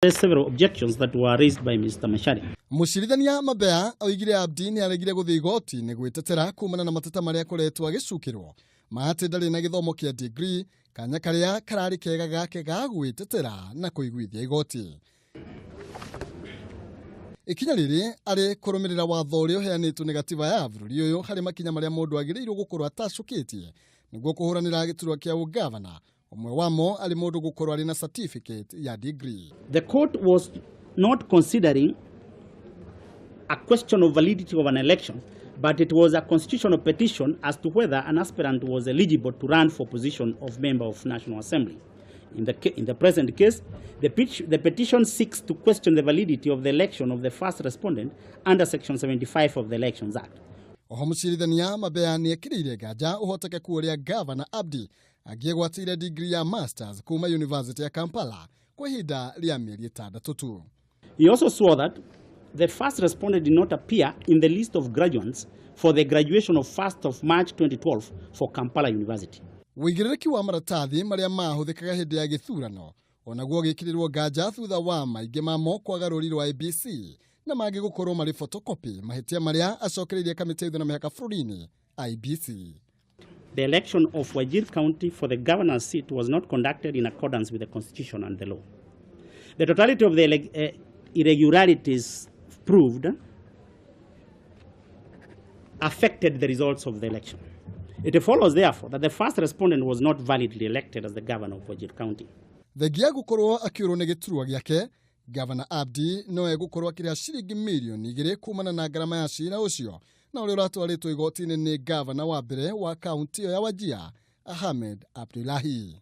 Several objections that were raised by Mr. Macharia. Mũcirithania Mabea oigire Abdi nĩ aregire gũthiĩ igoti-inĩ gwĩtetera kumana na mateta marĩa akoretwo agĩcukĩrwo ma atĩ ndarĩ na gĩthomo kĩa degree, kanya karĩa kararĩ kega gake ga gwĩtetera na kũiguithia igoti. Ikinya rĩrĩ arĩ kũrũmĩrĩra watho ũrĩa ũheanĩtwo nĩ gatiba ya bũrũri ũyũ harĩ makinya marĩa mũndũ agĩrĩirwo gũkorwo atacũkĩtie nĩguo kũhũranĩra gĩturwa kĩa ũgavana, ũmwe wamo arĩ mũndũ gũkorwo arĩ na certificate ya degree. The court was not considering a question of validity of an election, but it was a constitutional petition as to whether an aspirant was eligible to run for position of member of National Assembly. In the present case, the petition seeks to question the validity of the election of the first respondent under Section 75 of the Elections Act. Oho mũcirithania Mabea nĩ ekĩrĩire nganja ũhotekeku ũrĩa Gavana Abdi angĩegwatĩire degree ya masters kuma University ya Kampala kwa ihinda rĩa mĩeri 6 tu. He also saw that the first respondent did not appear in the list of graduates for the graduation of 1st of March 2012 for Kampala University. Wĩigĩrĩrĩki wa maratathi marĩa mahũthĩkaga hĩndĩ ya gĩthurano onaguo gĩkĩrĩrwo nganja thutha wa maingĩ mamo kwaga rũri rwa IEBC na mangĩ gũkorwo marĩ photocopy, mahĩtia marĩa acokereirie kamĩtĩ ya ithurano mĩhaka bũrũri-inĩ IEBC. The election of Wajir County for the governor's seat was not conducted in accordance with the constitution and the law. The totality of the irregularities proved affected the results of the election. It follows, therefore, that the first respondent was not validly elected as the governor of Wajir County. Thengia gũkorwo akĩũrwo nĩ gĩturwa gĩake, Gavana Abdi no egũkorwo akĩrĩha ciringi mirioni 2 kumana na ngarama ya cira ũcio na ũrĩa ũratwarĩtwo igoti-inĩ nĩ gavana wa mbere wa kaunti ĩyo ya Wajir, Ahmed Abdullahi.